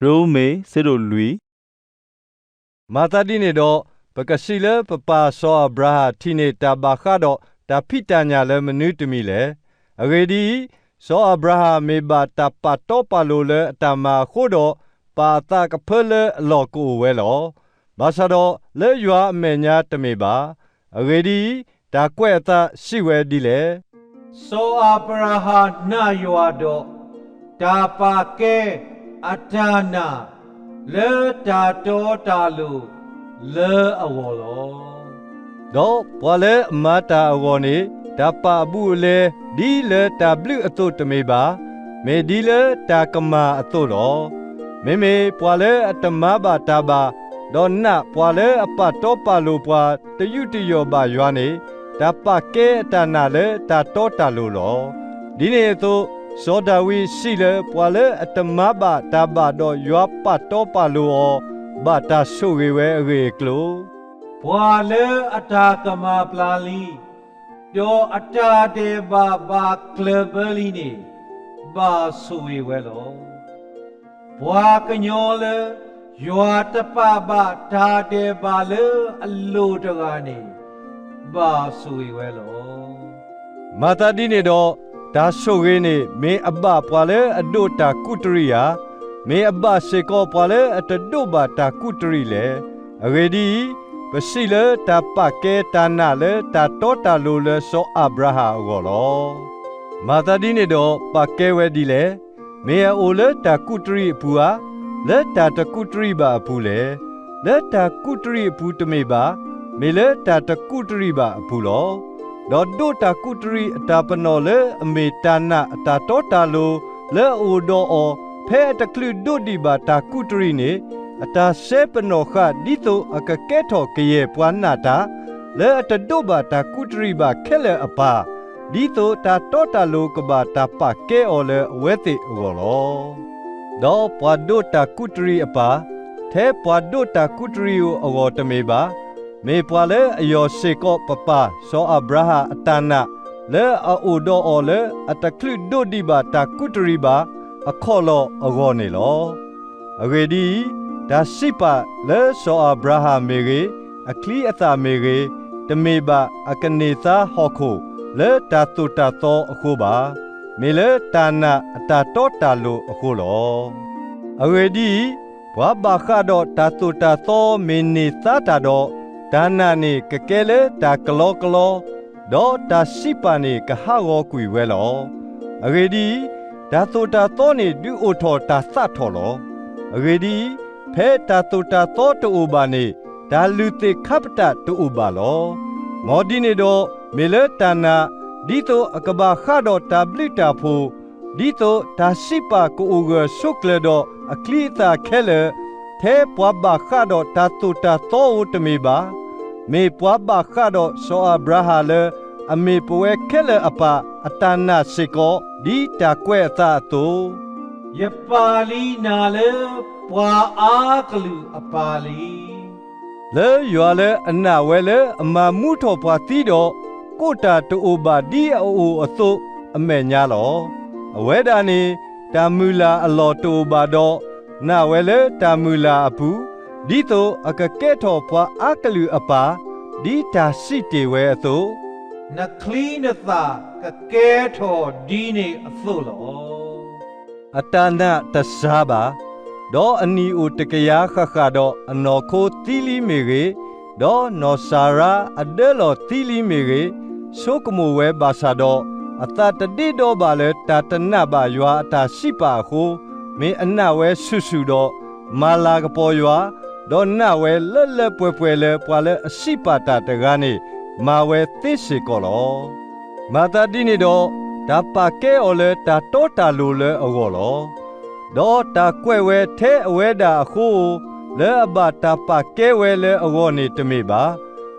ရိမ့ၤ ဆၢဒိၣ်လွံၢ်. မၤသးဒ်န့ၣ်ဒီး, ပကစံးလၢပပၢ်စီၤအၤဘြၤဟၣ်ထံၣ်န့ၢ်တၢ်ဘၣ်ဃးဒီး တၢ်ဖံးတၢ်ညၣ်လၢမနုၤတမံၤလဲၣ်. အဂ့ၢ်ဒ်အံၤ, စီၤအၤဘြၤဟၣ်မ့ၢ်ဘၣ်တၢ်ပာ်တီပာ်လိၤလၢအတၢ်မၤအဃိဒီး, ပာ်အသးကဖၢလၢအလီၢ်ကအိၣ်ဝဲလီၤ. ဘၣ်ဆၣ်ဒီး, လၢယွၤအမဲာ်ညါတမ့ၢ်ဘၣ်. အဂ့ၢ်ဒ်အံၤ, တၢ်ကွဲးအသးစံးဝဲဒ်လဲၣ်. စီၤအၤဘြၤဟၣ်နာ်ယွၤဒီး, တၢ်ပာ်ကဲအတၢ်နာ်လၢတၢ်တီတၢ်လိၤလၢအဂီၢ်လီၤ. ဒီးပှၤလၢအမၤတၢ်အဂီၢ်န့ၣ်, တၢ်ပာ်အဘူးအလဲ ဒ်လၢတၢ်ဘျုးအသိးတမ့ၢ်ဘၣ်, မ့ၢ်ဒ်လၢတၢ်ကမၣ်အသိးလီၤ. မ့မ့ၢ်ပှၤလၢအတမၤဘၣ်တၢ်ဘၣ်, ဒီးနာ်ပှၤလၢအပာ်တီပာ်လိၤပှၤတယူးတယီၣ်ဘၣ်ယွၤန့ၣ်, တၢ်ပာ်ကဲအတၢ်နာ်လၢတၢ်တီတၢ်လိၤလီၤ. ဒ်န့ၣ်အသိး, စီၤဒၤဝံးစံးလၢပှၤလၢအတမၤဘၣ်တၢ်ဘၣ်ဒီးယွၤပာ်တီပာ်လိၤအီၤ, ဘၣ်တၢ်ဆိၣ်ဂ့ၤဝဲအဂ့ၢ်အကျိၤ, ပှၤလၢအတၢ်ကမၤပျၢ်လံ, ဒီးအတၢ်ဒဲးဘးဘၣ်ကျၢၢ်ဘၢလံန့ၣ်, ဘၣ်ဆိၣ်ဂ့ၤဝဲလီၤ. ပှၤကညီလၢ ယွၤတပာ်ဘၣ်တၢ်ဒဲးဘးလၢအလိၤတဂၤန့ၣ်, ဘၣ်ဆိၣ်ဂ့ၤဝဲလီၤ. မၤသးဒ်န့ၣ်ဒီး, တၢ်ဆိၣ်ဂ့ၤန့ၣ် မ့ၢ်အဘၣ်ပှၤလၢအဒိးတၢ်ကူးတရံးဧါ, မ့ၢ်အဘၣ်စ့ၢ်ကီးပှၤလၢအတဒိးဘၣ်တၢ်ကူးတရံးလဲၣ်. အဂ့ၢ်ဒ်အံၤ, ပစံးလၢတၢ်ပာ်ကဲတၢ်နာ်လၢတၢ်တီတၢ်လိၤလၢစီၤအၤဘြၤဟၣ်အဂီၢ်လီၤ. မၤသးဒ်န့ၣ်ဒီးပာ်ကဲဝဲဒ်လဲၣ်. မ့ၢ်အအိၣ်လၢတၢ်ကူးတရံးအပူၤဧါ, လၢတၢ်တကူးတရံးဘၣ်အပူၤလဲၣ်. လၢတၢ်ကူးတရံးအပူၤတမ့ၢ်ဘၣ်, မ့ၢ်လၢတၢ်တကူးတရံးဘၣ်အပူၤလီၤ. ဒီးဒိးတၢ်ကူးတရံးအတၢ်ပနီၣ်လၢအမ့ၢ်တၢ်နာ်အတၢ်တီတၢ်လိၤလၢအအိၣ်ဒီးအီၤ ဖဲအတချုးဒိးဒံးဘၣ်တၢ်ကူးတရံးန့ၣ်, အတၢ်စဲပနီၣ်ဃာ်ဒ်သိးအကကဲထီၣ်ကယဲၢ်ပှၤနာ်တၢ် လၢအတဒိးဘၣ်တၢ်ကူးတရံးဘၣ်ခဲလၢာ်အပၢ်, ဒ်သိးတၢ်တီတၢ်လိၤကဘၣ်တၢ်ပာ်ကဲအီၤလၢအဝဲသ့ၣ်အဂီၢ်လီၤ. ဒီးပှၤဒိးတၢ်ကူးတရံးအပၢ်, ထဲပှၤဒိးတၢ်ကူးတရံးဧိၤအဂီၢ်တမ့ၢ်ဘၣ်, မ့ၢ်ပှၤလၢအယီၢ်စ့ၢ်ကီးပပၢ်စီၤအၤဘြၤဟၣ်အတၢ်နာ် လၢအအိၣ်ဒီးအီၤလၢအတချုးဒိးဒံးဘၣ်တၢ်ကူးတရံးဘၣ်အခီၣ်လီၢ်အဂီၢ်န့ၣ်လီၤ. အဂ့ၢ်ဒ်အံၤ, တၢ်စံးပာ်လၢစီၤအၤဘြၤဟၣ်မ့ၢ်ဂ့ၤ, အချံအသၣ်မ့ၢ်ဂ့ၤ, တမ့ၢ်ဘၣ်အကန့ၢ်သါဟီၣ်ခိၣ်လၢတၢ်သိၣ်တၢ်သီအဃိဘၣ်. မ့ၢ်လၢတၢ်နာ်အတၢ်တီတၢ်လိၤအဃိလီၤ. အဂ့ၢ်ဒ်အံၤ, ပှၤဘၣ်ဃးဒီးတၢ်သိၣ်တၢ်သီမ့ၢ်န့ၢ်သါတၢ်ဒီး, တၢ်နာ်န့ၣ်ကကဲလၢတၢ်ကလီကလီ, ဒီးတၢ်စံးပာ်န့ၣ်ကဟးဂီၤကွံာ်ဝဲလီၤ. အဂ့ၢ်ဒ်အံၤ, တၢ်သိၣ်တၢ်သီန့ၣ်ဒုးအိၣ်ထီၣ်တၢ်သးထီၣ်လီၤ. အဂ့ၢ်ဒ်အံၤ, ဖဲတၢ်သိၣ်တၢ်သီတအိၣ်ဘၣ်န့ၣ်, တၢ်လုၢ်သ့ၣ်ခါပတာ်တအိၣ်ဘၣ်လီၤ. မ်ဒ်န့ၣ်ဒီး, မ့ၢ်လၢတၢ်နာ်, ဒ်သိးအကဘၣ်ဃးဒီးတၢ်ဘျုးတၢ်ဖှိၣ်, ဒ်သိးတၢ်စံးပာ်ကအိၣ်ဂၢၢ်ဆိးကျၢၤဒီးအချံအသၣ်ခဲလၢာ်, ထဲပှၤဘၣ်ဃးဒီးတၢ်သိၣ်တၢ်သီဧိၤတမ့ၢ်ဘၣ်, မ့ၢ်ပှၤဘၣ်ဃးဒီးစီၤအၤဘြၤဟၣ်လၢအမ့ၢ်ပဝဲခဲလၢာ်အပၢ်အတၢ်နာ်စ့ၢ်ကီး, ဒ်တၢ်ကွဲးအသးအသိး, ယပာ်လံနၤလၢပှၤအါကလုာ်အပၢ်လံ. လၢယွၤလၢအနာ်ဝဲလၢအမၤမူထီၣ်ပှၤသံဒီး, ကိးတၢ်တအိၣ်ဘၣ်ဒ်အအိၣ်အသိးအမဲာ်ညါလီၤ. အဝဲဒၣ်န့ၣ်, တၢ်မုၢ်လၢ်အလီၢ်တအိၣ်ဘၣ်ဒီး, နာ်ဝဲလၢတၢ်မုၢ်လၢ်အပူၤ, ဒ်သိးအကကဲထီၣ်ပှၤအါကလုာ်အပၢ်, ဒ်တၢ်စံးတ့ၢ်ဝဲအသိး, နချံနသၣ်ကကဲထီၣ်ဒ်န့ၣ်အသိးလီၤ. အတၢ်နာ်တစှၤဘၣ်. ဒီးအနံၣ်အိၣ်တကယၤဃၣ်ဃၣ်ဒီးအနီၢ်ခိသံလံမ့ၢ်ဂ့ၤ, ဒီးနီၢ်စၤရါအဒၢလီၢ်သံလံမ့ၢ်ဂ့ၤ, ဆိကမိၣ်ဝဲဘၣ်ဆၣ်ဒီး, အသးတဒ့ဒီဘၣ်လၢတၢ်တနာ်ဘၣ်ယွၤအတၢ်စံးပာ်အဃိ, မ့ၢ်အနာ်ဝဲဆူၣ်ဆူၣ်ဒီး, မၤလၤကပီၤယွၤ, ဒီးနာ်ဝဲလၢလၢပှဲၤပှဲၤလၢပှၤလၢအစံးပာ်တၢ်တဂၤန့ၣ်, မၤဝဲသ့စ့ၢ်ကီးလီၤ. မၤသးဒ်န့ၣ်ဒီး, တၢ်ပာ်ကဲအီၤလၢတၢ်တီတၢ်လိၤလၢအဂီၢ်လီၤ. ဒီးတၢ်ကွဲးဝဲထဲအဝဲဒၣ်အဃိဧိၤ, လၢအဘၣ်တၢ်ပာ်ကဲဝဲလၢအဂီၢ်န့ၣ်တမ့ၢ်ဘၣ်.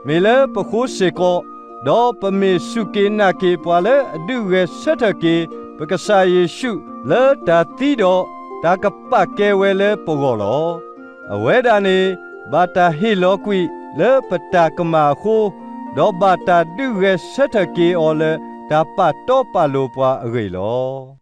မ့ၢ်လၢပဃိစ့ၢ်ကီး, ဒီးပမ့ၢ်စူၢ်က့ၤနာ်က့ၤပှၤလၢအဒုးဂဲၤဆၢထၢၣ်က့ၤပကစၢ်ယ့ၣ်ၡူးလၢတၢ်သံဒီး, တၢ်ကပာ်ကဲဝဲလၢပဂီၢ်လီၤ. အဝဲဒၣ်န့ၣ်, ဘၣ်တၢ်ဟ့ၣ်လီၤကွံာ်လၢပတၢ်ကမၣ်အဃိ, ဒီးဘၣ်တၢ်ဒုးဂဲၤဆၢထၢၣ်က့ၤအီၤလၢတၢ်ပာ်တီပာ်လိၤပှၤအဂ့ၢ်လီၤ.